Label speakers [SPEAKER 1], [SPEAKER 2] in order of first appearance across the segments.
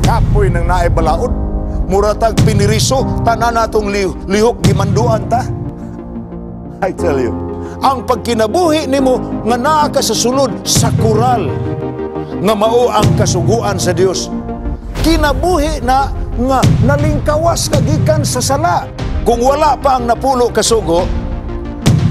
[SPEAKER 1] Kapoy nang naay balaod. Mura tag piniriso, tanan natong lihok gimanduan ta. I tell you, ang pagkinabuhi nimo nga naa ka sa sulod sa kural nga mao ang kasuguan sa Dios. Kinabuhi na nga nalingkawas ka gikan sa sala. Kung wala pa ang 10 kasugo,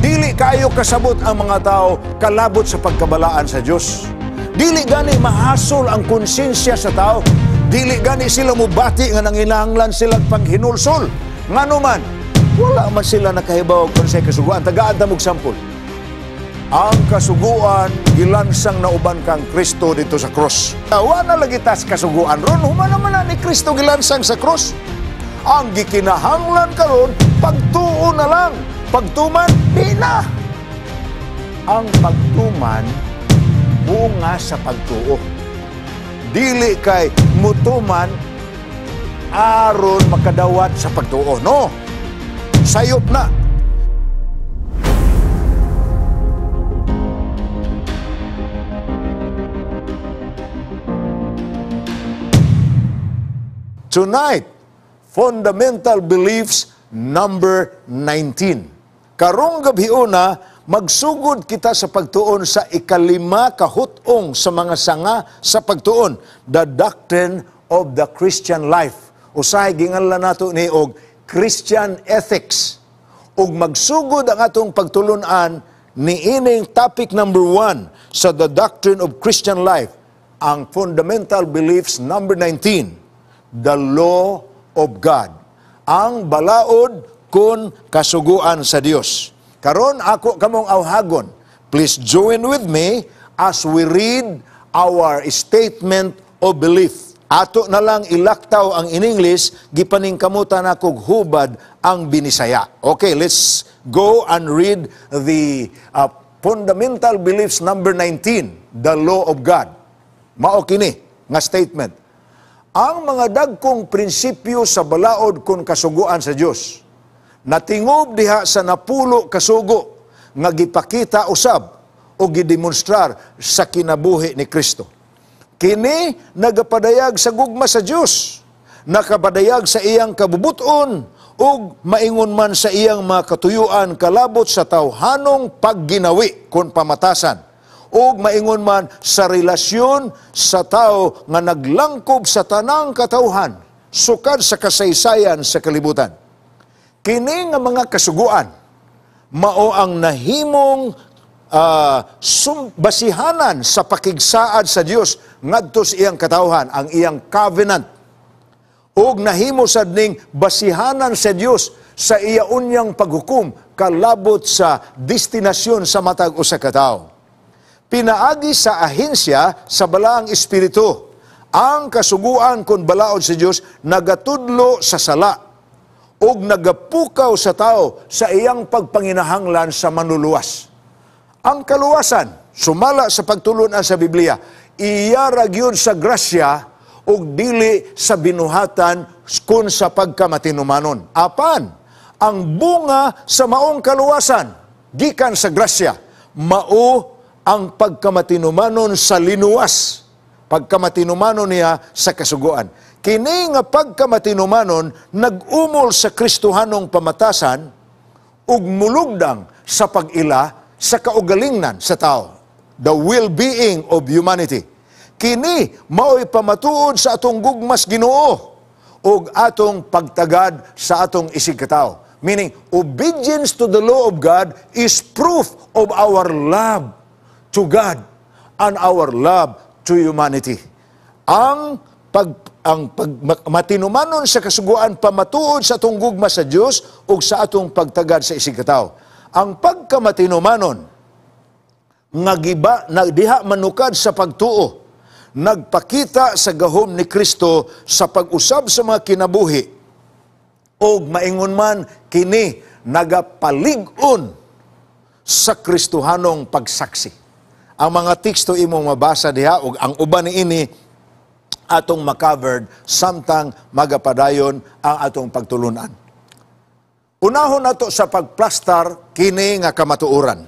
[SPEAKER 1] dili kaayo kasabot ang mga tao kalabot sa pagkabalaan sa Dios. Dili gani mahasol ang konsensya sa tao. Dili gani sila mubati nga nanginahanglan sila panghinulsol. Ngano man, wala man sila nakahibaw og unsay kasuguan. Tagaan ta mog sampol. Ang kasuguan gilansang nauban kang Kristo dito sa cross. Wa na lagi tas kasuguan ron, human naman na ni Kristo gilansang sa cross. Ang gikinahanglan karon pagtuo na lang. Pagtuman, di na. Ang pagtuman bunga sa pagtuo. Dili kay mutuman aron makadawat sa pagtuo. No. Sayop na. Tonight, fundamental beliefs number 19. Karong gabhiona, magsugod kita sa pagtuon sa 5 kahut-ong sa mga sanga sa pagtuon, the doctrine of the Christian life. Usahay ginganlan nato ni og Christian ethics. Ug magsugod ang atong pagtulun-an niining topic number 1 sa the doctrine of Christian life, ang fundamental beliefs number 19, the law of God. Ang balaod kun kasuguan sa Dios. Karon ako kamong awhagon. Please join with me as we read our statement of belief. Ato na lang ilaktaw ang in English, gipaningkamutan akog hubad ang Binisaya. Okay, let's go and read the fundamental beliefs number 19, the law of God. Mao kini nga statement. Ang mga dagkong prinsipyo sa balaod kun kasuguan sa Dios natingob diha sa 10 kasugo nga gipakita usab o gidemonstrar sa kinabuhi ni Kristo. Kini nagapadayag sa gugma sa Dios, nakapadayag sa iyang kabubuton ug maingon man sa iyang mga katuyuan kalabot sa tawhanong pagginawi kon pamatasan, ug maingon man sa relasyon sa tao nga naglangkob sa tanang katawhan sukad sa kasaysayan sa kalibutan. Kini nga mga kasuguan mao ang nahimong basihanan sa pakigsaad sa Dios ngadto sa iyang katawhan, ang iyang covenant. Ug nahimo sad ning basihanan sa Dios sa iya unyang paghukom kalabot sa destinasyon sa matag usa ka tawo. Pinaagi sa ahensya sa Balaang Espiritu, ang kasuguan kon balaod sa Dios nagatudlo sa sala ug nagapukaw sa tao sa iyang pagpanginahanglan sa manluluwas. Ang kaluwasan, sumala sa pagtulunan sa Biblia, iya ra gyud sa grasya ug dili sa binuhatan kun sa pagkamatinumanon. Apan, ang bunga sa maong kaluwasan, gikan sa grasya, mao ang pagkamatinumanon sa linuwas, pagkamatinumanon niya sa kasuguan. Kini nga pagkamatinumanon nag-umol sa Kristohanong pamatasan ug mulugdang sa pag-ila sa kaugalingnan sa tao, the well-being of humanity. Kini mao'y pamatuod sa atong gugmas Ginoo ug atong pagtagad sa atong isigkatawo. Meaning, obedience to the law of God is proof of our love to God and our love to humanity. Ang matinumanon sa kasuguan pamatuod sa atong gugma sa Dios ug sa atong pagtagad sa isigkatawo. Ang pagkamatinumanon nga giba na diha manukad sa pagtuo, nagpakita sa gahom ni Kristo sa pag-usab sa mga kinabuhi ug maingon man kini nagapalig-on sa Kristohanong pagsaksi. Ang mga teksto imong mabasa diha ug ang uban niini atong makovered samtang magapadayon ang atong pagtulunan. Unahon nato sa pagplastar kini nga kamatuoran.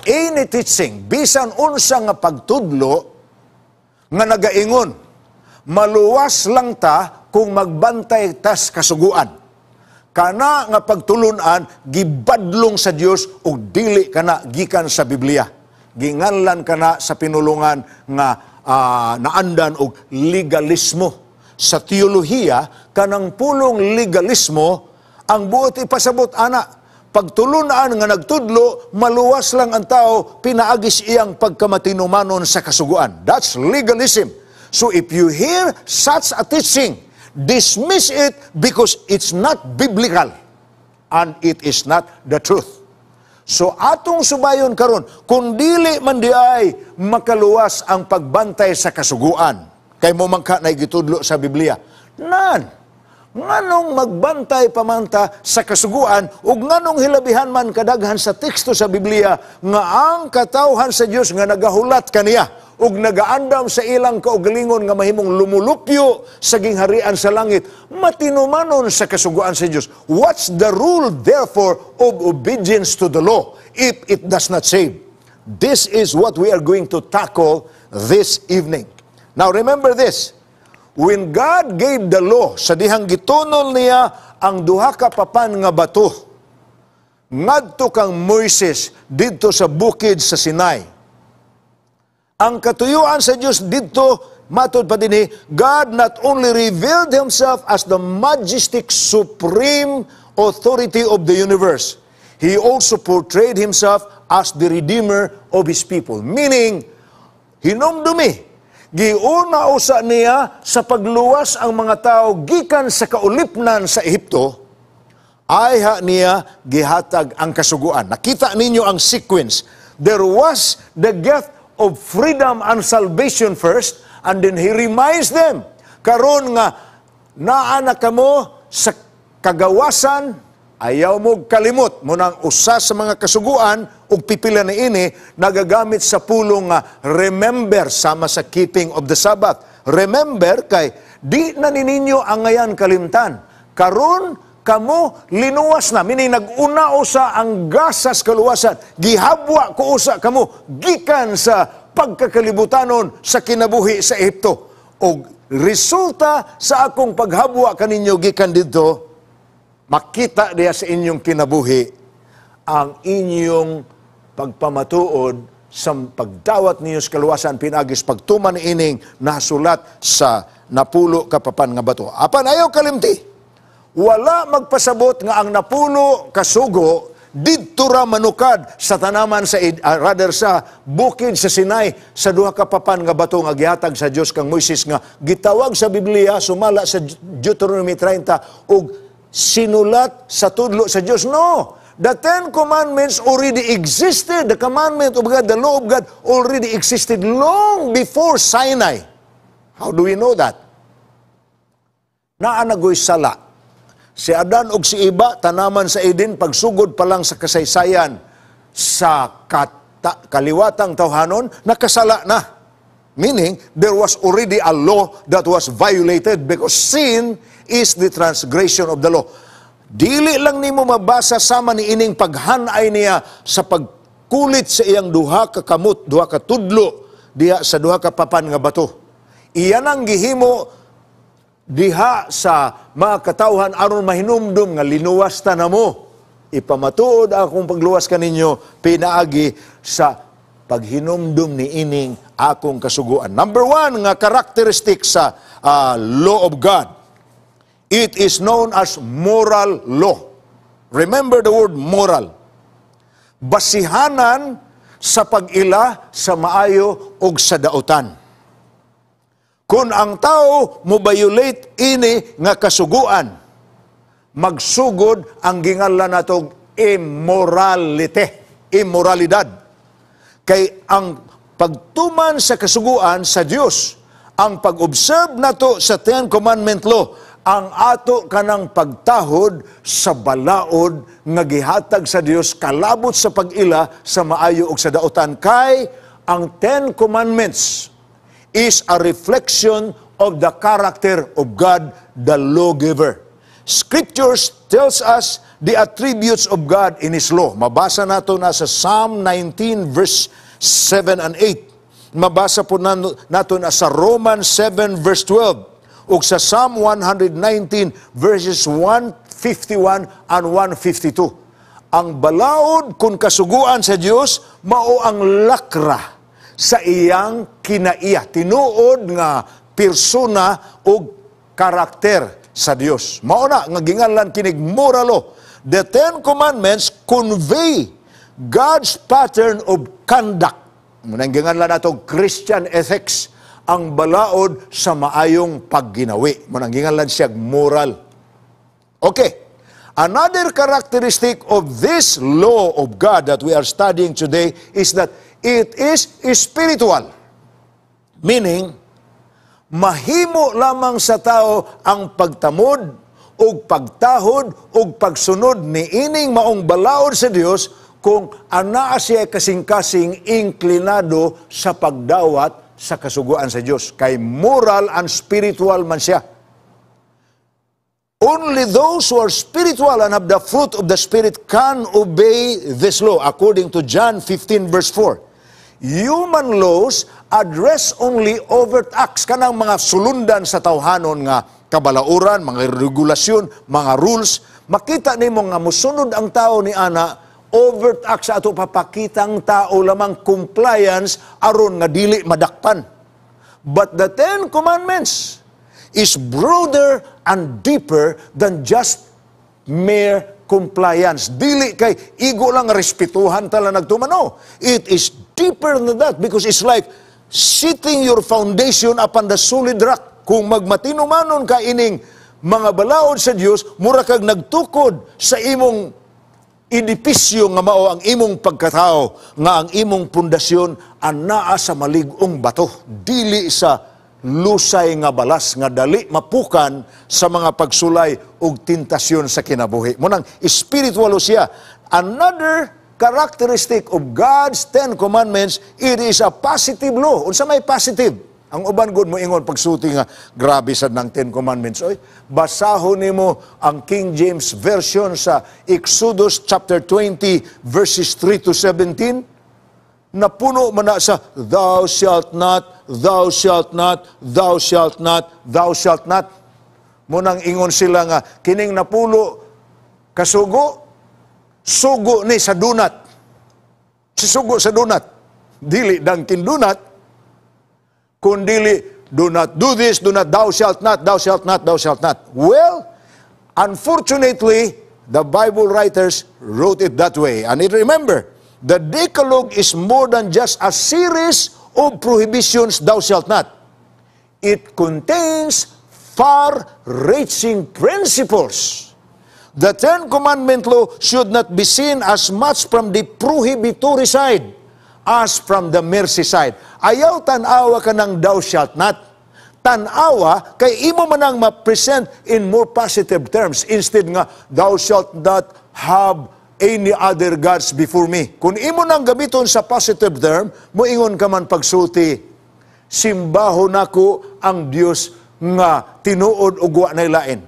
[SPEAKER 1] Any teaching, bisan unsa nga pagtudlo nga nagaingon Maluwas lang ta kung magbantay tas kasuguan. Kana nga pagtulunan gibadlong sa Dios ug dili kana gikan sa Biblia. Ginganlan kana sa pinulungan nga naandan og legalismo. Sa teolohiya, kanang pulong legalismo, ang buot ipasabot ana, pagtulunan nga nagtudlo, maluwas lang ang tao pinaagis iyang pagkamatinumanon sa kasuguan. That's legalism. So if you hear such a teaching, dismiss it because it's not biblical and it is not the truth. So atong subayon karon, kung dili man di ay makaluwas ang pagbantay sa kasuguan, kay mao man ka na gitudlo sa Biblia. Nan, nganong magbantay pa man ta sa kasuguan ug nganong hilabihan man kadaghan sa teksto sa Biblia nga ang katawhan sa Dios nga nagahulat kaniya ug nagaandam sa ilang kaugalingon nga mahimong lumulupyo sa gingharian sa langit, matinumanon sa kasuguan sa Dios? What's the rule, therefore, of obedience to the law if it does not save? This is what we are going to tackle this evening. Now remember this. When God gave the law, sa dihang gitunol niya ang duha ka papan nga bato ngadto kang Moises didto sa bukid sa Sinai. Ang katuyuan sa Dios didto, matod pa dinhi, God not only revealed Himself as the majestic supreme authority of the universe, He also portrayed Himself as the Redeemer of His people. Meaning, hinumdumi, giuna usa niya sa pagluwas ang mga tao gikan sa kaulipnan sa Ehipto, ayha niya gihatag ang kasuguan. Nakita ninyo ang sequence. There was the gift of freedom and salvation first, and then He reminds them, karon nga naa na kamo sa kagawasan, ayaw mo kalimot mao nang usa sa mga kasuguan ug pipila ni ini nagagamit sa pulong nga remember, sama sa keeping of the Sabbath. Remember kay di na ninyo angayan kalimtan. Karon kamo linuwas na, meaning nag-una usa ang gasas kaluwasan. Gihabwa ko usa kamo gikan sa pagkakalibutanon sa kinabuhi sa Ehipto. Og resulta sa akong paghabwa kaninyo gikan didto, makita diya sa inyong kinabuhi ang inyong pagpamatuod sa pagdawat ninyo sa kaluwasan pinaagis pagtuman ining nasulat sa napulo ka papan nga bato. Apan ayaw kalimti, wala magpasabot nga ang napulo kasugo didto ra manukad sa tanaman sa rather sa bukid sa Sinai, sa duha ka papan nga bato nga gihatag sa Dios kang Moises, nga gitawag sa Biblia sumala sa Deuteronomy 30 og sinulat sa tudlo sa Dios. No. The Ten Commandments already existed. The commandment of God, the law of God already existed long before Sinai. How do we know that? Naa na goy sala. Si Adan ug si Eva, tanaman sa Eden, pagsugod pa lang sa kasaysayan sa kaliwatang tawhanon, nakasala na. Meaning, there was already a law that was violated because sin is the transgression of the law. Dili lang nimo mabasa sama ni ining paghanay niya sa pagkulit sa iyang duha ka kamot, duha ka tudlo diha sa duha ka papan nga bato. Iyan ang gihimo diha sa mga katawhan aron mahinumdum nga linuwas ta na mo. Ipamatuod akong pagluwas kaninyo pinaagi sa paghinumdum ni ining akong kasuguan. Number one nga characteristic sa law of God, it is known as moral law. Remember the word moral. Basihanan sa pag-ila sa maayo ug sa dautan. Kung ang tao mo violate ini nga kasuguan, magsugod ang ginganlan natog immorality, immoralidad. Kay ang pagtuman sa kasuguan sa Dios, ang pag-observe nato sa Ten Commandment Law, ang ato kanang pagtahod sa balaod nga gihatag sa Dios kalabot sa pag-ila sa maayo ug sa dautan, kay ang Ten Commandments is a reflection of the character of God, the lawgiver. Scriptures tells us the attributes of God in His law. Mabasa nato na sa Psalm 19 verse 7 and 8. Mabasa po nato na sa Romans 7 verse 12 ug sa Psalm 119 verses 151 and 152. Ang balaod kun kasuguan sa Dios mao ang lakra sa iyang kinaiya, tinuod nga persona ug karakter sa Dios. Mao na nga ginganlan kinig moral law. The Ten Commandments convey God's pattern of conduct. Mao nang ginganlan nato Christian ethics, ang balaod sa maayong pagginawi. Mao nang ginganlan siya moral. Okay. Another characteristic of this law of God that we are studying today is that it is spiritual. Meaning, mahimo lamang sa tao ang pagtamod ug pagtahod ug pagsunod ni ining maong balaod sa Dios kung anaa siya kasing-kasing inklinado sa pagdawat sa kasuguan sa Dios. Kay moral and spiritual man siya. Only those who are spiritual and have the fruit of the Spirit can obey this law, according to John 15 verse 4. Human laws address only overt acts, kanang mga sulundan sa tawhanon nga kabalauran, mga regulasyon, mga rules. Makita nimo nga musunod ang tao ni ana, overt acts sa ato papakitang tao lamang, compliance aron nga dili madakpan. But the Ten Commandments is broader and deeper than just mere compliance. Dili kay igo lang respetuhan tala nagtuman. No. It is deeper than that because it's like sitting your foundation upon the solid rock. Kung magmatinumanon ka ining mga balaod sa Dios, mura kag nagtukod sa imong edipisyo nga mao ang imong pagkatao, nga ang imong pundasyon anaa sa malig-ong bato, dili sa lusay nga balas nga dali mapukan sa mga pagsulay ug tentasyon sa kinabuhi. Mao nang spiritual siya. Another characteristic of God's Ten Commandments, it is a positive law. Unsa may positive? Ang uban gud mo ingon pagsulti nga grabe sad ng Ten Commandments. Oy, basahon nimo ang King James Version sa Exodus chapter 20 verses 3 to 17. Napuno man na sa "Thou shalt not, thou shalt not, thou shalt not, thou shalt not." Mao nang ingon sila nga kining napulo kasugo, sugo ni sa donut. Si sugo sa donut. Dili Dunkin Donut, kundili do not do this, do not, thou shalt not, thou shalt not, thou shalt not. Well, unfortunately, the Bible writers wrote it that way. And remember, the Decalogue is more than just a series of prohibitions, "Thou shalt not." It contains far-reaching principles. The Ten Commandment law should not be seen as much from the prohibitory side as from the mercy side. Ayaw tan-awa ka ng "Thou shalt not." Tan-awa kay imo man ang ma-present in more positive terms instead nga "Thou shalt not have any other gods before me." Kung imo nang gamiton sa positive term, moingon ka man pagsulti, simbahon nako ang Dios nga tinuod ug wa nay lain.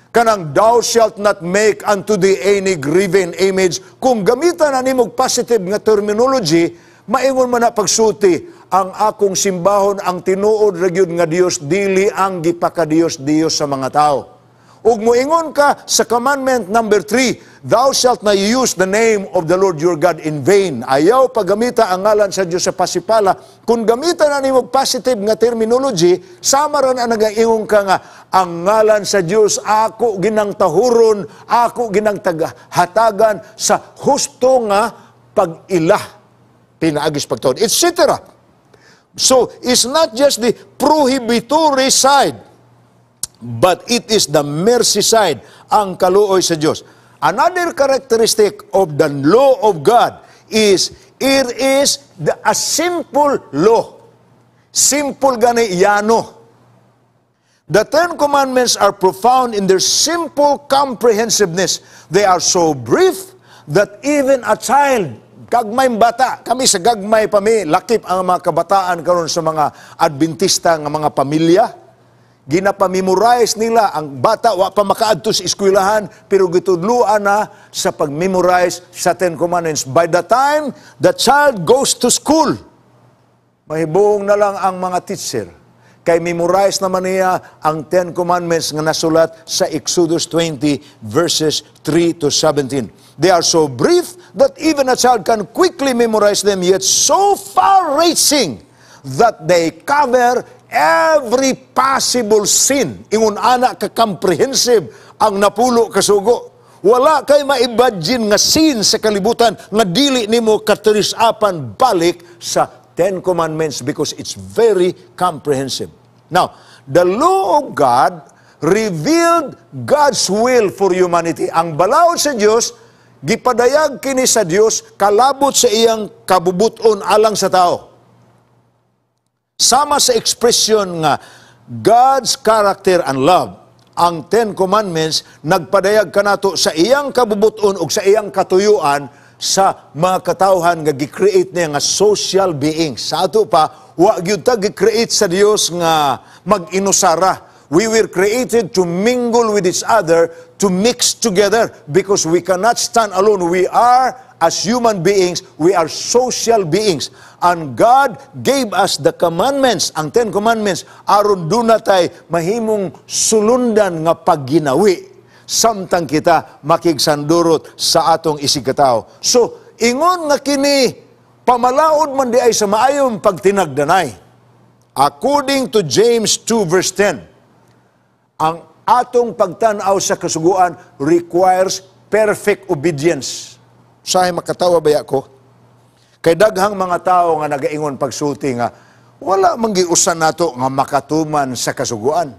[SPEAKER 1] Kanang "Thou shalt not make unto thee any graven image." Kung gamitan na nimo positive nga terminology, maingon man na pagsulti, ang akong simbahon ang tinuod ra gyud nga Dios, dili ang gipakadiyos Dios sa mga tao. Ug moingon ka sa commandment number 3, "Thou shalt not use the name of the Lord your God in vain." Ayaw paggamita ang ngalan sa Dios sa pasipala. Kung gamitan na nimo positive nga terminology, sama ra na nagaingon ka nga ang ngalan sa Dios ako ginang tahuron, ako ginang hatagan sa husto nga pag-ila pinaagis pagtuon, etc. So, it's not just the prohibitory side, but it is the mercy side, ang kaluoy sa Diyos. Another characteristic of the law of God is it is a simple law. Simple gani, yano. The Ten Commandments are profound in their simple comprehensiveness. They are so brief that even a child, gagmay bata, kami sa gagmay pa mi, lakip ang mga kabataan karon sa mga Adventista nga mga pamilya, ginapamemorize nila ang bata, wa pa makaadto sa eskwelahan pero gitudluan na sa pag-memorize sa Ten Commandments. By the time the child goes to school, Mahibuong na lang ang mga teacher kay memorize naman niya ang Ten Commandments nga nasulat sa Exodus 20 verses 3 to 17. They are so brief that even a child can quickly memorize them, yet so far-reaching that they cover every possible sin. Ingon ana ka comprehensive ang napulo ka sugo. Wala kay ma-imagine nga sin sa kalibutan nga dili nimo katirisapan balik sa Ten Commandments because it's very comprehensive. Now, the law of God revealed God's will for humanity. Ang balaod sa Dios, gipadayag kini sa Dios kalabot sa iyang kabubuton alang sa tao. Sama sa expression nga God's character and love, ang Ten Commandments nagpadayag kanato sa iyang kabubuton ug sa iyang katuyuan sa mga katawhan nga gi-create niya nga social beings. Sa ato pa, wa gyud ta gi-create sa Dios nga mag-inusara. We were created to mingle with each other, to mix together, because we cannot stand alone. We are, as human beings, we are social beings. And God gave us the commandments, ang Ten Commandments, aron duna tay mahimong sulundan nga pagginawi samtang kita makigsandurot sa atong isigkatao. So, ingon nga kini pamalaod man diay sa maayong pagtinagdanay. According to James 2 verse 10, ang atong pagtan-aw sa kasuguan requires perfect obedience. Usahay makatawa baya ko? Kay daghang mga tao nga nagaingon pagsulti nga wala man giusan nato nga makatuman sa kasuguan.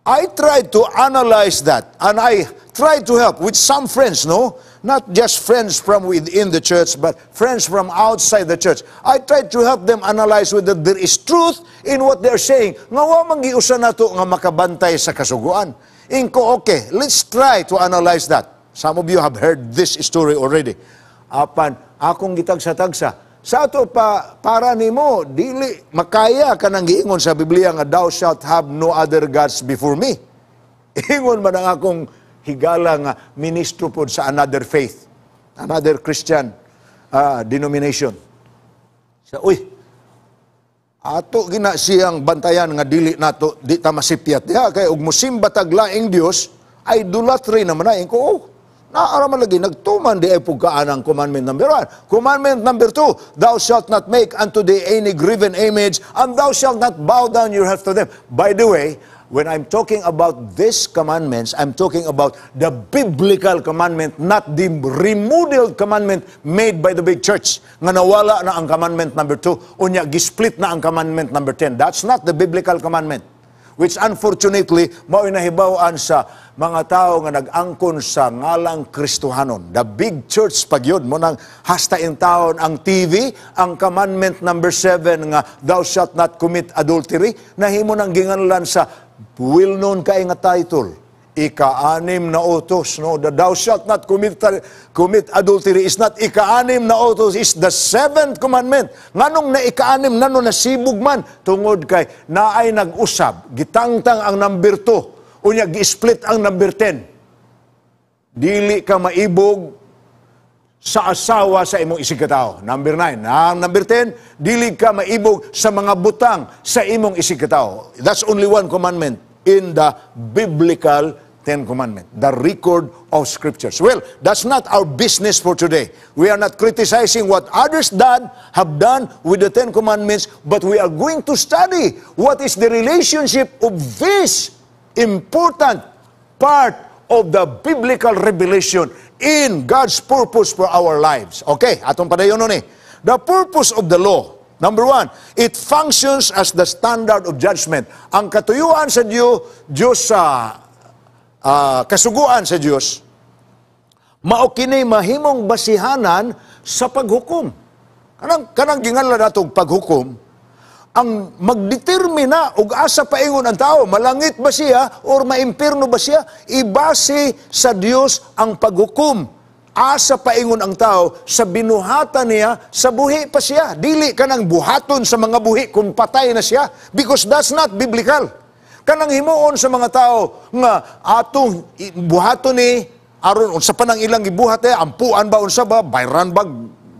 [SPEAKER 1] I tried to analyze that and I tried to help with some friends, no? Not just friends from within the church, but friends from outside the church. I tried to help them analyze whether there is truth in what they're saying. Nga wa man giusa nato nga makabantay sa kasuguan. Inko, okay, let's try to analyze that. Some of you have heard this story already. Apan, akong gitagsa-tagsa, sa ato pa, para nimo dili makaya kanang giingon sa Biblia nga "Thou shalt have no other gods before me." Ingon man ang akong higala nga ministro pod sa another faith, another Christian denomination. Sa uy, ato gina siyang bantayan nga dili nato di ta masipyat diha kay og musimba tag laing Dios, idolatry naman na. Ko, oh, naara man lagi, nagtuman diay pud ka ang commandment number 1. Commandment number 2, "Thou shalt not make unto thee any graven image, and thou shalt not bow down your head to them." By the way, when I'm talking about these commandments, I'm talking about the biblical commandment, not the remodeled commandment made by the big church. Nga nawala na ang commandment number 2, unya gisplit na ang commandment number 10. That's not the biblical commandment, which unfortunately mao'y nahibaw-an sa mga tao nga nag-angkon sa ngalang Kristohanon. The big church pagyud mo nang hasta in town ang TV, ang commandment number 7 nga "Thou shalt not commit adultery," nahimo nang ginganlan sa well-known kay nga title, Ika-anim na utos. No, the "Thou shalt not commit adultery" is not ika-anim na utos, is the seventh commandment. Nganong na ika-anim, nano nasibog man? Tungod kay naay nag-usab, gitangtang ang number 2, unya gi-split ang number 10. Dili ka maibog sa asawa sa imong isigkatao. Number 9. Ang number 10, dili ka maibog sa mga butang sa imong isigkatao. That's only one commandment in the biblical Ten Commandment, the record of Scriptures. Well, that's not our business for today. We are not criticizing what others have done with the Ten Commandments, but we are going to study what is the relationship of this important part of the biblical revelation in God's purpose for our lives. Okay, atong padayon nun eh. The purpose of the law. Number one, it functions as the standard of judgment. Ang katuyuan sa Diyos sa kasuguan sa Diyos, mao kini mahimong basihanan sa paghukom. Kanang ginganlan natong paghukom, ang magdetermina og asa paingon ang tao, malangit ba siya or maimpirno ba siya, ibase sa Dios ang paghukom. Asa paingon ang tao sa binuhatan niya sa buhi pa siya. Dili kanang buhaton sa mga buhi kung patay na siya because that's not biblical. Kanang himuon sa mga tao nga atong buhaton ni aron unsa pa nang ilang gibuhat eh, ampuan ba, unsa ba, bayran ba,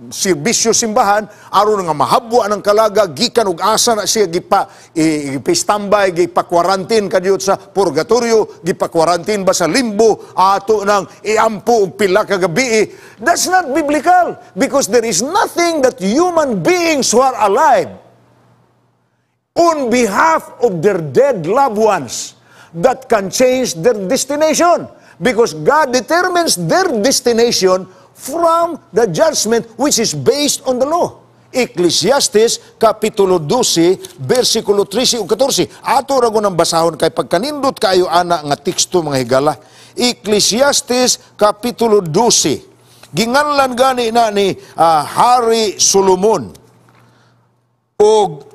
[SPEAKER 1] serbisyo simbahan aron nga mahabwa ng kalaga gikan og asa na siya gipa gipa-standby, gipa-quarantine kadiyot sa purgatorio, gipa-quarantine ba sa limbo, ato nang iampo og pila ka gabi. That's not biblical because there is nothing that human beings who are alive on behalf of their dead loved ones that can change their destination, because God determines their destination from the judgment which is based on the law. Ecclesiastes Kapitulo 12, versikulo 13 ug 14. Ato ra nang basahon kay pagkanindot kaayo ana nga teksto, mga higala. Ecclesiastes Kapitulo 12. Ginganlan gani na ni Hari Solomon og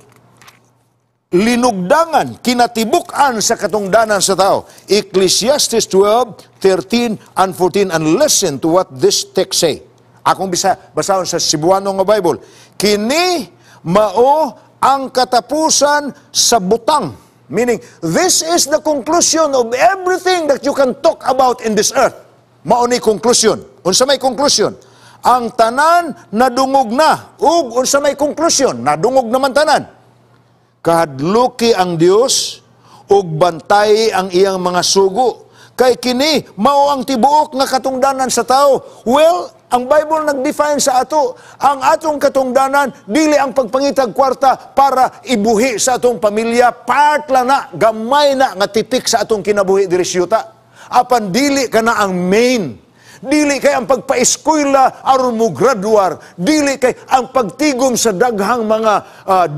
[SPEAKER 1] linugdangan, kinatibuk-an sa katungdanan sa tao. Ecclesiastes 12, 13 and 14, and listen to what this text say. Akong bisa, basahon sa Cebuano nga Bible. Kini mao ang katapusan sa butang. Meaning, this is the conclusion of everything that you can talk about in this earth. Mao ni conclusion. Unsa may conclusion? Ang tanan nadungog na. Ug unsa may conclusion? Nadungog naman tanan. Kahadluki ang Dios ug bantay ang iyang mga sugo. Kay kini mao ang tibuok nga katungdanan sa tao. Well, ang Bible nag-define sa ato. Ang atong katungdanan dili ang pagpangitag kwarta para ibuhi sa atong pamilya, part lang na, gamay na nga tipik sa atong kinabuhi diri sa yuta. Apan dili kana ang main. Dili kay ang pagpaeskwela aron mo graduar, dili kay ang pagtigom sa daghang mga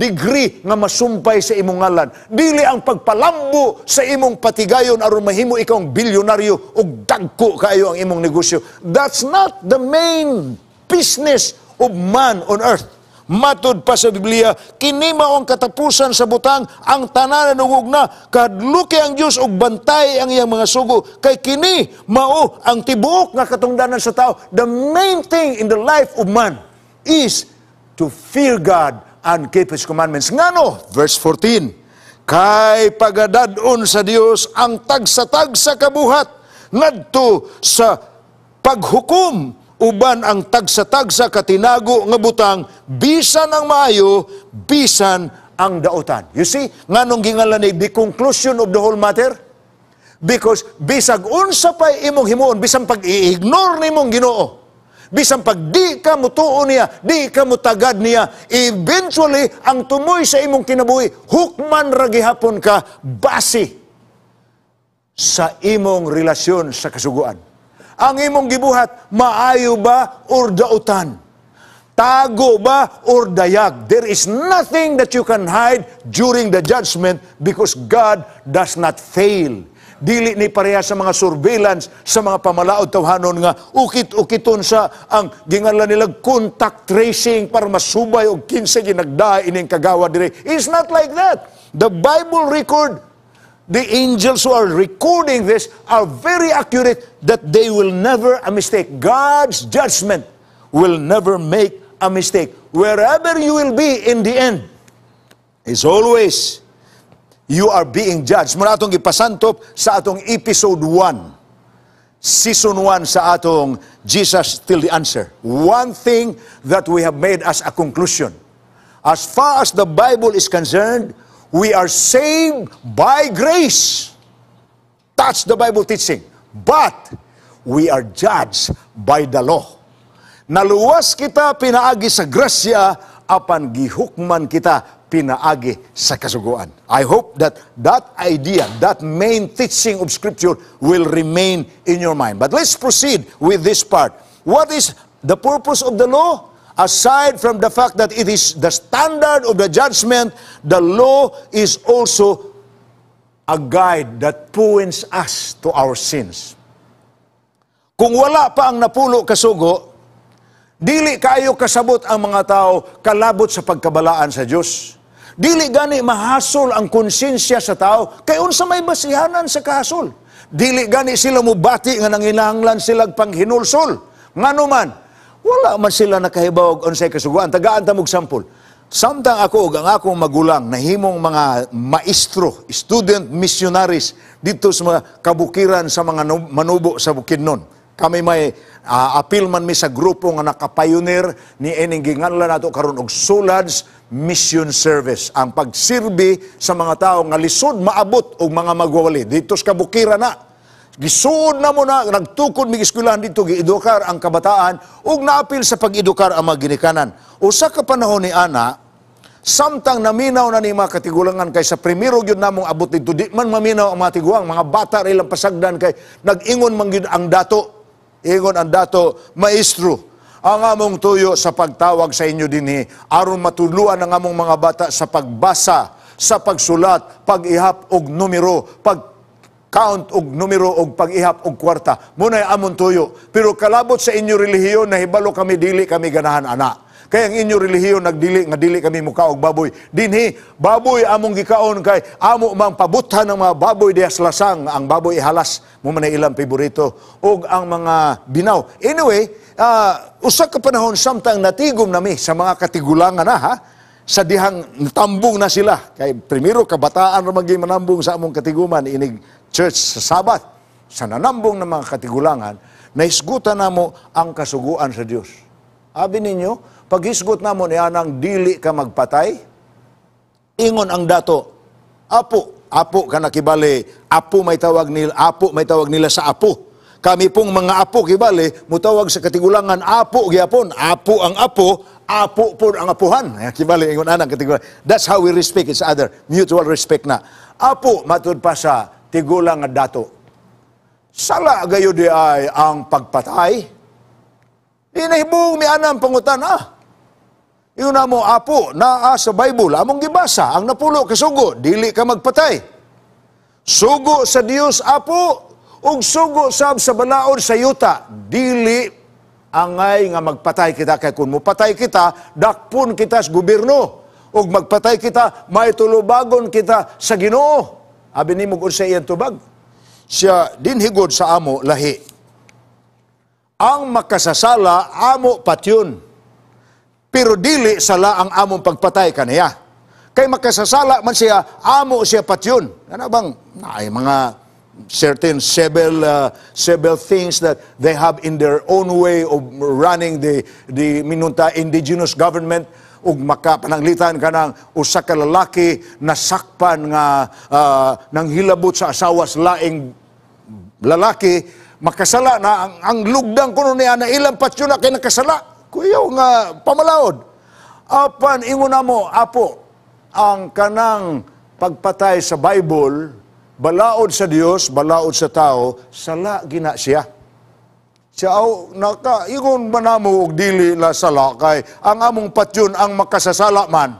[SPEAKER 1] degree nga masumpay sa imong ngalan. Dili ang pagpalambo sa imong patigayon aron mahimo ikaw ang bilyonaryo ug dagko kaayo ang imong negosyo. That's not the main business of man on earth. Matud pa sa Biblia, kini mao ang katapusan sa butang, ang tanan nadungog na, kahadluki ang Dios ug bantay ang iyang mga sugo, kay kini mao ang tibuok nga katungdanan sa tao. The main thing in the life of man is to fear God and keep His commandments. Ngano? Verse 14, kay pagadad-on sa Dios ang tagsa-tagsa kabuhat ngadto sa paghukom uban ang tagsa-tagsa katinago nga butang, bisan ang maayo, bisan ang dautan. You see, nganong gingalan ni the conclusion of the whole matter? Because bisag unsa pay imong himuon, bisan pag i-ignore nimong Ginoo, bisan pag di ka mutuo niya, di ka mutagad niya, eventually ang tumoy sa imong kinabuhi, hukman ra gihapon ka base sa imong relasyon sa kasuguan. Ang imong gibuhat, maayo ba or dautan? Tago ba or dayag? There is nothing that you can hide during the judgment because God does not fail. Dili ni pareha sa mga surveillance sa mga pamalaod tawhanon nga ukit-ukiton sa ang gingalan nila contact tracing para masubay og kinsa ginagdaa ining kagawa dire. It's not like that. The Bible record, the angels who are recording this are very accurate that they will never a mistake. God's judgment will never make a mistake. Wherever you will be in the end, is always you are being judged. Muna atong gipasantop sa atong episode 1. Season 1 sa atong Jesus Still the Answer. One thing that we have made as a conclusion. As far as the Bible is concerned, we are saved by grace. That's the Bible teaching. But we are judged by the law. Naluwas kita pinaagi sa grasya, apan gihukman kita pinaagi sa kasuguan. I hope that that idea, that main teaching of Scripture will remain in your mind. But let's proceed with this part. What is the purpose of the law? Aside from the fact that it is the standard of the judgment, the law is also a guide that points us to our sins. Kung wala pa ang napulo kasugo, dili kaayo kasabot ang mga tao kalabot sa pagkabalaan sa Dios. Dili gani mahasol ang konsensya sa tao kay unsa may basihanan sa kahasol. Dili gani sila mubati nga nanginahanglan sila panghinulsol. Ngano man, wala man sila nakahibaw og unsay kasuguan. Tagaan ta mog sample. Samtang ako ug ang akong magulang nahimong mga maestro, student missionaries dito sa mga kabukiran sa mga manubo sa Bukidnon. Kami may apil man mi sa grupo nga naka-pioneer ni ining ginganlan nato karon og Sulads Mission Service. Ang pagsirbi sa mga tao nga lisod maabot og mga magwawali. Dito sa kabukiran na. Gisuod na mo na, nagtukod mig eskwelahan dito, giedukar ang kabataan, ug naapil sa pag-edukar ang mga ginikanan. Usa ka panahon ni ana, samtang naminaw na ni mga katigulangan kay sa primero gyud namong abot dito, di man maminaw ang mga tiguang, mga bata ra ilang pasagdan kay nag-ingon man gyud ang dato. Ingon ang dato, "Maestro, ang among tuyo sa pagtawag sa inyo dinhi aron matudluan ang among mga bata sa pagbasa, sa pagsulat, pag-ihap og numero, pag count og numero og pag-ihap og kwarta. Muna'y among tuyo. Pero kalabot sa inyo relihiyon, nahibalo kami dili kami ganahan ana. Kaya ang inyo relihiyon nagdili nga dili kami mukaon og baboy. Dinhi baboy among gikaon kay amo mang pabuthan ng mga baboy diha sa lasang, ang baboy ihalas mo man ilang paborito ug ang mga binaw." Anyway, usa ka panahon samtang natigom nami sa mga katigulangan na ha, sa dihang natambong na sila kay primero kabataan ra maging manambong sa among katiguman inig church sa Sabat. Sa nanambong ng mga katigulangan, nahisgutan namo ang kasuguan sa Dios. Abi ninyo, paghisgot namo niya nang dili ka magpatay, ingon ang dato, "Apo, apo ka nakibali, apo may tawag nila, apo may tawag nila sa apo. Kami pong mga apo kibali, mutawag sa katigulangan, apo gyapon, apo ang apo, apo po ang apuhan." Ay, kibali, ingon anang katigulangan. That's how we respect each other. Mutual respect na. "Apo," matud pa sa tigulang nga dato, "sala gayud di ay ang pagpatay?" Di nahibong mi anang pangutana. Ah. Ingon namo, "Apo, naa sa Bible, among gibasa, ang napulo kasugo, dili ka magpatay. Sugo sa Dios, apo, ug sugo sab sa balaod sa yuta, dili angay nga magpatay kita kay kung mupatay kita, dakpon kita sa gobyerno. Ug magpatay kita, may tulubagon kita sa Ginoo." Abi nimo unsa iyang tubag? Siya dinhigod sa amo lahi. "Ang makasasala amo patyon. Pero dili sala ang among pagpatay kaniya. Kay makasasala man siya, amo siya patyon." Ano bang ay mga certain civil things that they have in their own way of running the minunta indigenous government ug makapananglitan ka ng usa ka lalaki nasakpan nga nang hilabot sa asawa sa laing lalaki, makasala na ang lugdang kuno niya na ilang patyon na kay nakasala kuyaw nga pamalaod. Apan ingon namo, "Apo, ang kanang pagpatay sa Bible, balaod sa Dios, balaod sa tao, sala gina siya." Siya aw naka ingon ba namo og dili la sala kay ang among patyon ang makasasala man,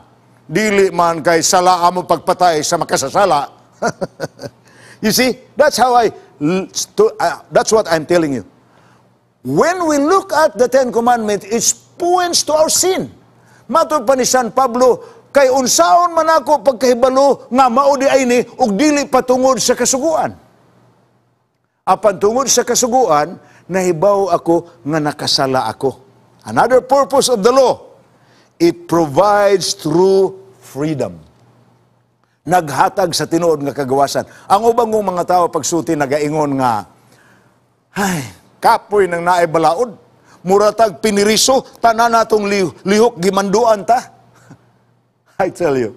[SPEAKER 1] dili man kay sala among pagpatay sa makasasala. You see, that's what I'm telling you. When we look at the Ten Commandments, it points to our sin. Matod pa ni San Pablo, kay unsaon man ako pagkahibalo nga mao di ay ni ug dili patungod sa kasuguan? Apan tungod sa kasuguan, nahibaw ako nga nakasala ako. Another purpose of the law, it provides true freedom. Naghatag sa tinuod nga kagawasan. Ang ubang kong mga tao pagsulti nagaingon nga, "Ay, kapoy ng naay balaod. Muratag piniriso, tanan natong lihok gimanduan ta." I tell you,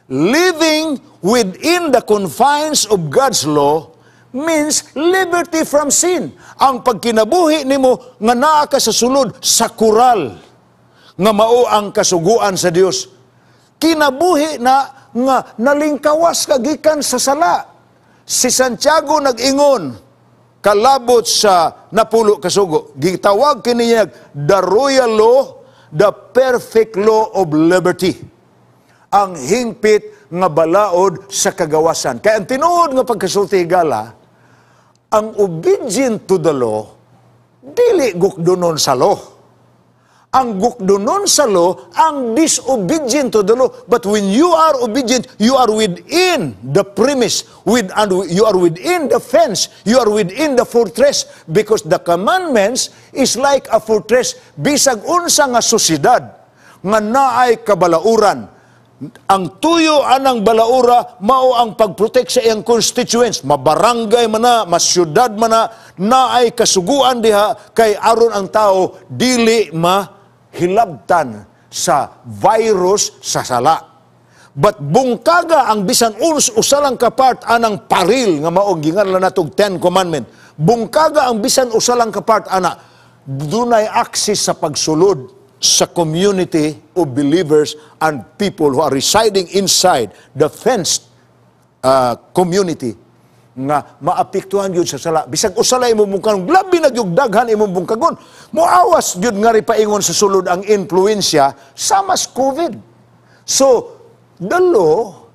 [SPEAKER 1] living within the confines of God's law means liberty from sin. Ang pagkinabuhi nimo nga naa ka sa sulod sa kural nga mao ang kasuguan sa Dios. Kinabuhi na nga nalingkawas ka gikan sa sala. Si Santiago nag-ingon kalabot sa napulo kasugo. Gitawag kini niya the royal law, the perfect law of liberty. Ang hingpit nga balaod sa kagawasan. Kaya ang tinuod nga pagkasulti higala, ang obedient to the law, dili gukdunon sa law. Ang gukdunon sa law, ang disobedient to the law. But when you are obedient, you are within the premise, and you are within the fence, you are within the fortress, because the commandments is like a fortress. Bisag unsa nga sosyedad, nga naay kabalauran, Ang tuyo anang balaura mao ang pagprotect sa iyang constituents. Mabarangay man na, masyudad man na, naay kasuguan diha kay aron ang tao dili mahilabtan sa virus sa sala. But bungkaga ang bisan usa lang ka part anang paril nga mao ginganlan natog Ten Commandment. Bungkaga ang bisan usa lang ka part ana, dunay access sa pagsulod sa community of believers and people who are residing inside the fenced community nga maapektuhan gyud sa sala. Bisag usa lang imong bungkagon, labi na gyud daghan imong bungkagon. Moawas gyud nga paingon sa sulod ang influensya sama sa COVID. So, the law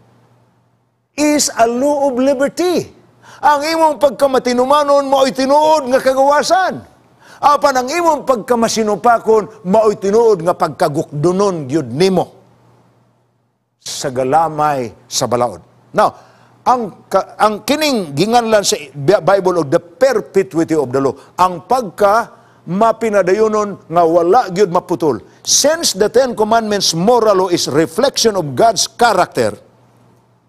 [SPEAKER 1] is a law of liberty. Ang imong pagkamatinumanon mao'y tinuod nga kagawasan. Apan ang imong pagkamasinupakon mao'y tinuod nga pagkagukdunon gyud nimo sa galamay sa balaod. Now, ang kining ginganlan sa Bible og the perpetuity of the law, ang pagka mapinadayonon nga wala gyud maputol. Since the Ten Commandments moral law is reflection of God's character,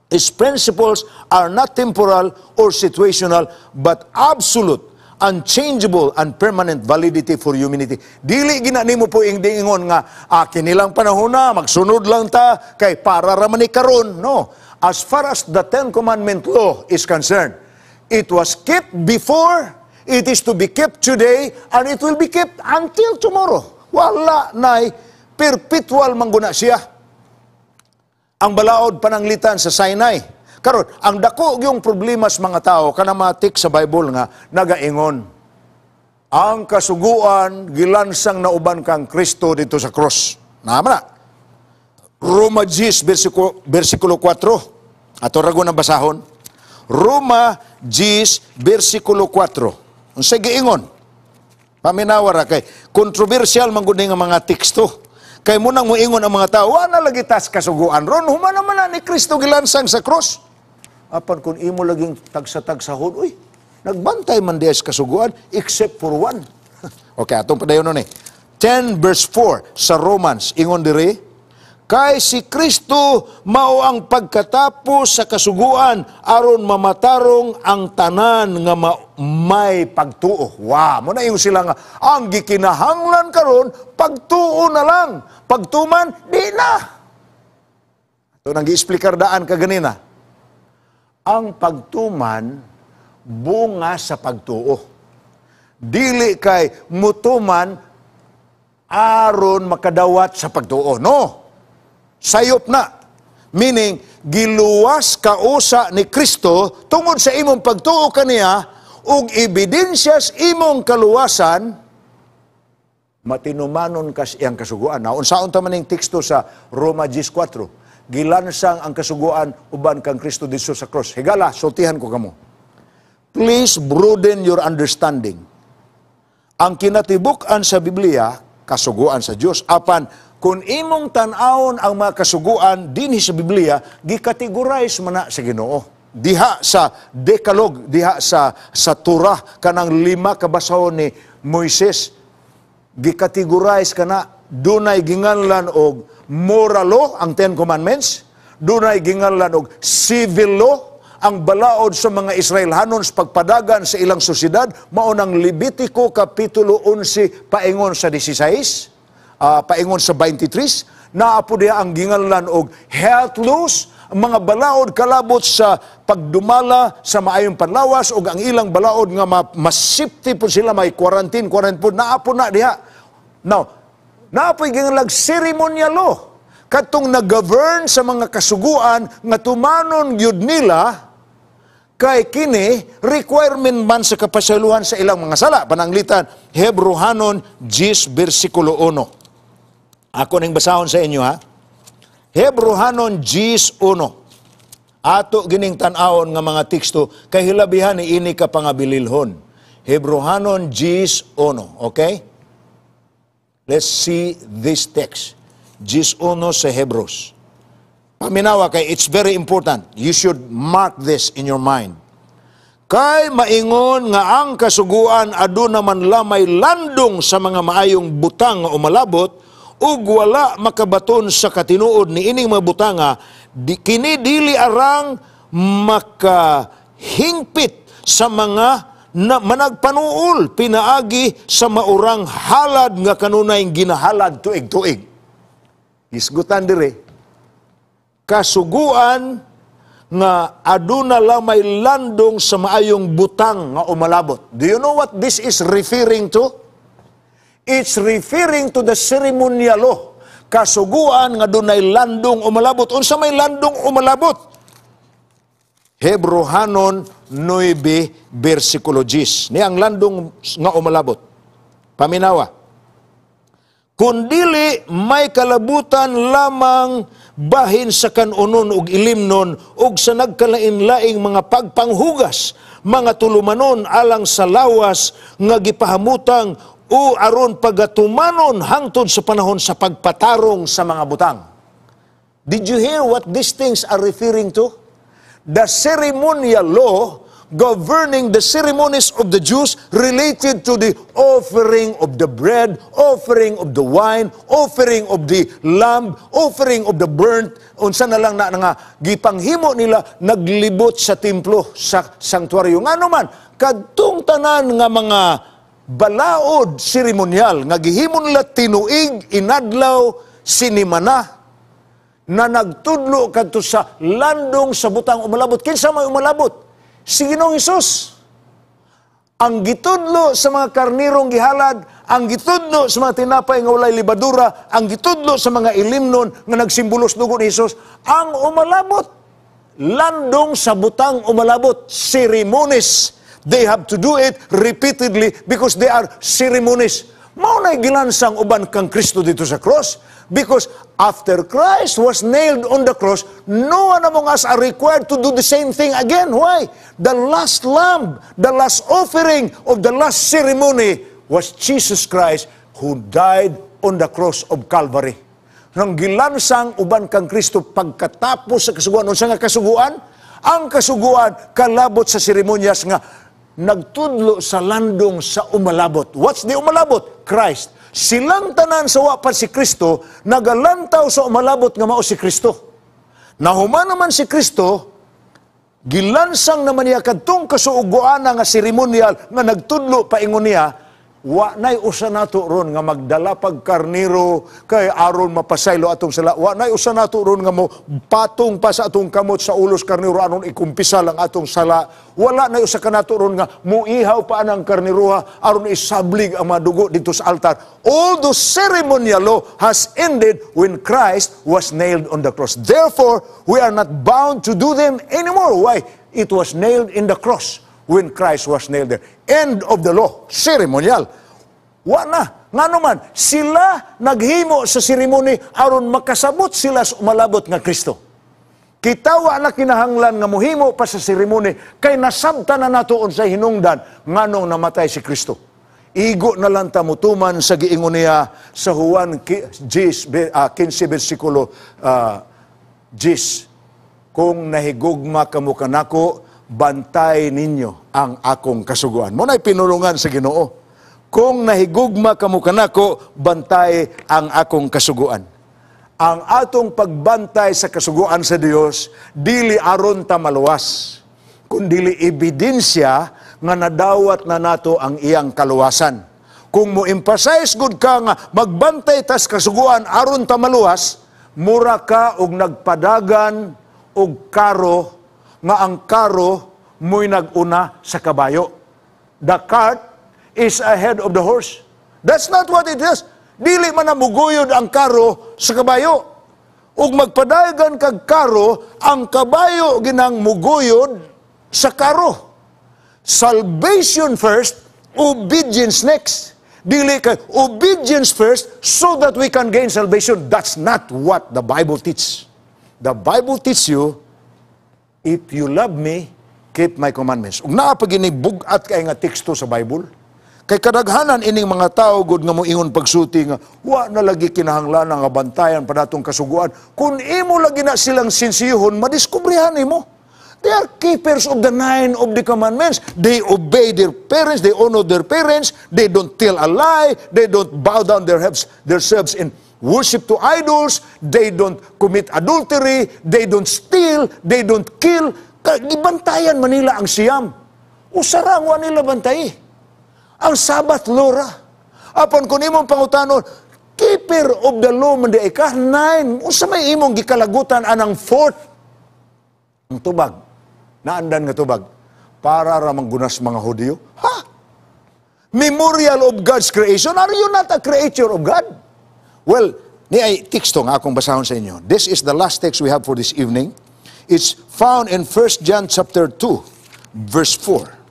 [SPEAKER 1] His principles are not temporal or situational, but absolute, unchangeable, and permanent validity for humanity. Dili gina nimo po ing diingon nga kinilang panahon na magsunod lang ta kay para ra man ni karon. No. As far as the Ten Commandment law is concerned, it was kept before, it is to be kept today, and it will be kept until tomorrow. Wala nay perpetual mangguna siya ang balaod pananglitan sa Sinai. Karon, ang dako yung problema sa mga tao kana matik sa Bible nga nagaingon ang kasuguan gilansang nauban kang Kristo dito sa cross. Naman na. Roma 10 versikulo 4. Ato rago ng basahon. Roma 10 versikulo 4. Unsay giingon? Paminawa ra kay controversial man gud ni nga mga teksto. Kay mo nang moingon ang mga tao, wala lagi tas kasuguan ron, human naman na ni Kristo gilansang sa cross. Apan kung imo laging tagsa-tagsahon, uy, nagbantay man diya sa kasuguan except for one. Okay, atong padayon nun eh. 10 verse 4 sa Romans, ingon diri, kay si Kristo mao ang pagkatapos sa kasuguan aron mamatarong ang tanan nga may pagtuo. Wow, mo na ingon sila nga ang gikinahanglan karon pagtuo na lang. Pagtuman di na. Ito nang gi-explikar daan kaganina. Ang pagtuman bunga sa pagtuo. Dili kay mutuman aron makadawat sa pagtuo. No. Sayop na. Meaning, giluwas ka usa ni Kristo tungod sa imong pagtuo kaniya ug ebidensyas imong kaluwasan, matinumanon ka sa iyang kasuguan. Na unsaon ta man ning teksto sa Roma 10:4? Gilansang ang kasuguan uban kang Kristo didto sa cross. Higala, sultihan ko kamo. Please broaden your understanding. Ang kinatibuk-an sa Biblia, kasuguan sa Dios. Apan kung imong tan-awon ang mga kasuguan dinhi sa Biblia, gikategorize man na sa Ginoo. Diha sa Decalogue, diha sa Torah kanang lima ka basahon ni Moises, gikategorize kana. Dunay ginganlan og moral law ang Ten Commandments, dunay ginganlan og civil law, ang balaod sa mga Israelhanon sa pagpadagan sa ilang sosyedad, mao nang Levitico kapitulo 11 paingon sa 16, paingon sa 23, naa po diha ang ginganlan og health laws, ang mga balaod kalabot sa pagdumala sa maayong panlawas ug ang ilang balaod nga masipti po sila, may quarantine, quarantine po, naa po na diha. Now, naa po'y ginganlag ceremonial law katong nag-govern sa mga kasuguan nga tumanon gyud nila kay kini requirement man sa kapasaylohan sa ilang mga sala. Pananglitan, Hebrohanon 10 versikulo 1. Ako ning basahon sa inyo ha. Hebrohanon 10:1. Ato gining tan-awon nga mga teksto kay hilabihan ni ini ka pangabililhon. Hebrohanon 10:1, okay? Let's see this text. 10:1 sa Hebrews. Paminawa kay it's very important. You should mark this in your mind. Kay maingon nga ang kasuguan aduna man lamay landong sa mga maayong butang nga umalabot Ug wala makabaton sa katinuod ni ining mga butanga, di, kini dili arang makahingpit sa mga na managpanuol pinaagi sa maurang halad nga kanunay ginahalad tuig-tuig. Hisgutan dire, kasuguan nga aduna lamay landong sa maayong butang nga umalabot. Do you know what this is referring to? It's referring to the ceremonial law. Kasuguan nga dunay landong umalabot. Unsa may landong umalabot? Hebrohanon 9 versikulo 10. Ni ang landong nga umalabot. Paminawa. Kung dili may kalabutan lamang bahin sa kanunon ug ilimnon ug sa nagkalain-laing mga pagpanghugas, mga tulumanon alang sa lawas nga gipahamutang o aron pagatumanon hangtod sa panahon sa pagpatarong sa mga butang. Did you hear what these things are referring to? The ceremonial law governing the ceremonies of the Jews related to the offering of the bread, offering of the wine, offering of the lamb, offering of the burnt, unsa na lang na nga gipanghimo nila, naglibot sa templo, sa sanktuaryo. Ngano man, kadtong tanan nga mga balaod seremonyal nga gihimo nila tinuig, inadlaw, sinimana, na nagtudlo kadto sa landong sa butang umalabot. Kinsa may umalabot? Si Ginoong Hesus. Ang gitudlo sa mga karnirong gihalad, ang gitudlo sa mga tinapay nga walay libadura, ang gitudlo sa mga ilimnon nga nagsimbolos dugo ni Hesus, ang umalabot. Landong sa butang umalabot, ceremonies. They have to do it repeatedly because they are ceremonies. Mao na gilansang uban kang Kristo didto sa cross. Because after Christ was nailed on the cross, no one among us are required to do the same thing again. Why? The last lamb, the last offering of the last ceremony was Jesus Christ, who died on the cross of Calvary. Nang gilansang uban kang Kristo pagkatapos sa kasuguan. Unsa nga kasuguan? Ang kasuguan kalabot sa seremonyas nga nagtudlo sa landong sa umalabot. What's the umalabot? Christ. Silang tanan sa wa pa si Kristo, nagalantaw sa umalabot nga mao si Kristo. Nahuman naman si Kristo, gilansang naman niya kadtong kasuguan nga seremonyal nga nagtudlo paingon niya, wa nay usa nato ron nga magdala pag karniro kay aron mapasaylo atong sala. Wa nay usa nato ron nga mo patong pa sa atong kamot sa ulos karniro aron ikumpisal ang atong sala. Wala nay usa kanato ron nga muihaw pa anang karniroha aron isablig ang mga dugo didto sa altar. All the ceremonial law has ended when Christ was nailed on the cross. Therefore, we are not bound to do them anymore. Why? It was nailed in the cross when Christ was nailed there. End of the law. Ceremonial. Wa na. Ngano man, sila naghimo sa seremony aron makasabot sila sa umalabot nga Kristo. Kita wa na kinahanglan nga muhimo pa sa seremony kay nasabtan na nato unsay hinungdan nganong namatay si Kristo. Igo na lang ta mutuman sa giingon niya sa Juan 15 versikulo 10. "Kung nahigugma kamo kanako, bantay ninyo ang akong kasuguan." Mao na'y pinulungan sa Ginoo. "Kung nahigugma kamo kanako, bantay ang akong kasuguan." Ang atong pagbantay sa kasuguan sa Dios dili aron ta maluwas, kundili ebidensya nga nadawat na nato ang iyang kaluwasan. Kung mo emphasize gud ka nga magbantay tas kasuguan aron ta maluwas, mura ka og nagpadagan og karo nga ang karo mo'y nag-una sa kabayo. The cart is ahead of the horse. That's not what it is. Dili man na muguyod ang karo sa kabayo. Ug magpadagan kag karo, ang kabayo ginang muguyod sa karo. Salvation first, obedience next. Dili kay obedience first so that we can gain salvation. That's not what the Bible teaches. The Bible teaches you, "If you love me, keep my commandments." Ug naa pa gini bug-at kay nga teksto sa Bible. Kay kadaghanan ining mga tao gud nga moingon pagsulti nga wa na lagi kinahanglan nga bantayan pa natong kasuguan. Kung imo lagi na silang sinsiyuhon, madiskubrehan nimo. They are keepers of the nine of the commandments. They obey their parents, they honor their parents, they don't tell a lie, they don't bow down their heads, themselves in worship to idols, they don't commit adultery, they don't steal, they don't kill. Gibantayan man nila ang 9. Usa ra ang wa nila bantay. Ang Sabbath law ra. Apan kung imong pangutanon, keeper of the law man di ka, nine. Unsa may imong gikalagutan anang fourth? Ang tubag, naandan nga tubag, para ra manggunas mga Hudyo. Ha? Memorial of God's creation? Are you not a creature of God? Well, ni ay teksto nga akong basahon sa inyo. This is the last text we have for this evening. It's found in 1 John chapter 2, verse 4.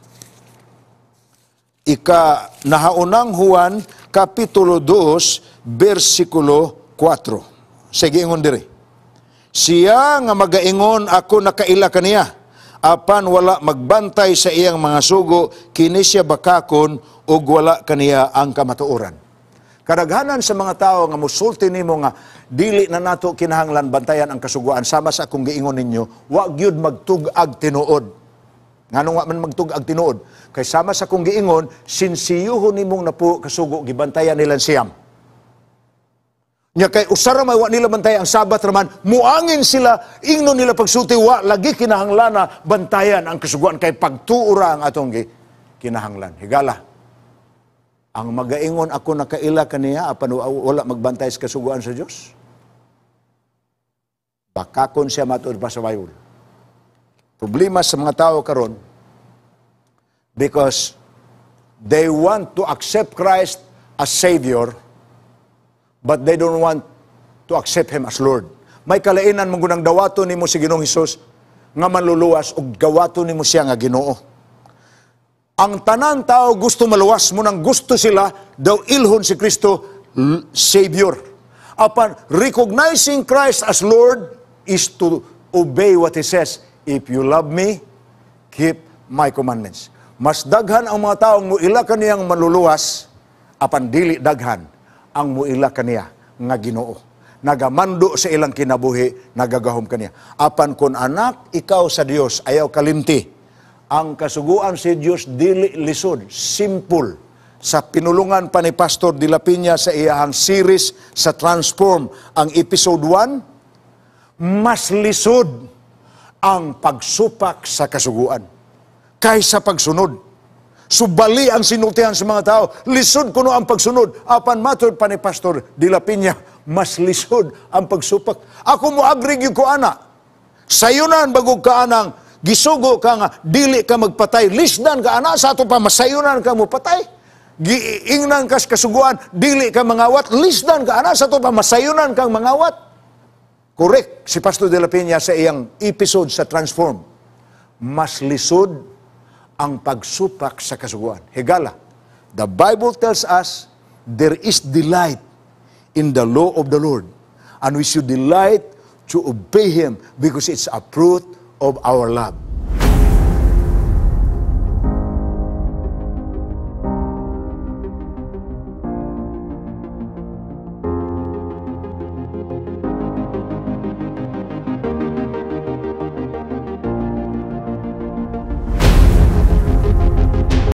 [SPEAKER 1] Ika nahaunang Juan, kapitulo 2, versikulo 4. Sige, ingon diri. Siya nga magaingon, "Ako nakaila kaniya," apan wala magbantay sa iyang mga sugo, kini siya bakakon ug wala kaniya ang kamatuoran. Kadaghanan sa mga tao nga musulti nimo nga dili na nato kinahanglan bantayan ang kasuguan, sama sa akong giingon ninyo, wa gyud magtug-ag tinuod. Nganong wa man magtug-ag tinuod? Kay sama sa akong giingon, sinsiyuhon nimong napuo kasugo gibantayan nila 9. Nya kay usara may wa nila bantay, ang Sabat raman, muangin sila, ingnon nila pagsulti, wa lagi kinahanglan bantayan ang kasuguan kay pagtuo ra ang atong kinahanglan. Higala. Ang magaingon, "Ako nakaila kaniya," apan wala magbantay sa kasuguan sa Dios. Bakakon siya matud pa sa Bible. Problema sa mga tao karon, because they want to accept Christ as Savior, but they don't want to accept Him as Lord. May kalainan mong gunang dawato nimo si Ginoong Hesus nga manluluwas ug gawato nimo siya nga Ginoo. Ang tanan tao gusto maluwas mo nang gusto sila daw ilhon si Kristo Savior. Apan recognizing Christ as Lord is to obey what He says. "If you love me, keep my commandments." Mas daghan ang mga taong muila kaniyang manluluwas, apan dili daghan ang muila kaniya nga Ginoo. Nagamando sa ilang kinabuhi, nagagahom kaniya. Apan kung anak ikaw sa Dios, ayaw kalimti. Ang kasuguan si Dios dili lisod, simple. Sa pinulungan pa ni Pastor de la Peña sa iyahang series sa Transform, ang episode 1, mas lisod ang pagsupak sa kasuguan kaysa pagsunod. Subali ang sinultihan sa mga tao. Lisod kuno ang pagsunod. Apan matod pa ni Pastor de la Peña, mas lisod ang pagsupak. Ako mo agree gyud ko ana. Sayunan bagog ka anang gisugo ka nga dili ka magpatay. Lisdan ka ana sa ato pa masayunan ka mo patay. Giingnan kas kasuguan, dili ka mangawat. Lisdan ka ana sa ato pa masayunan kang mangawat. Correct si Pastor de la Peña sa iyang episode sa Transform. Mas lisod ang pagsupak sa kasuguan. Higala, the Bible tells us there is delight in the law of the Lord. And we should delight to obey Him because it's a fruit of our love.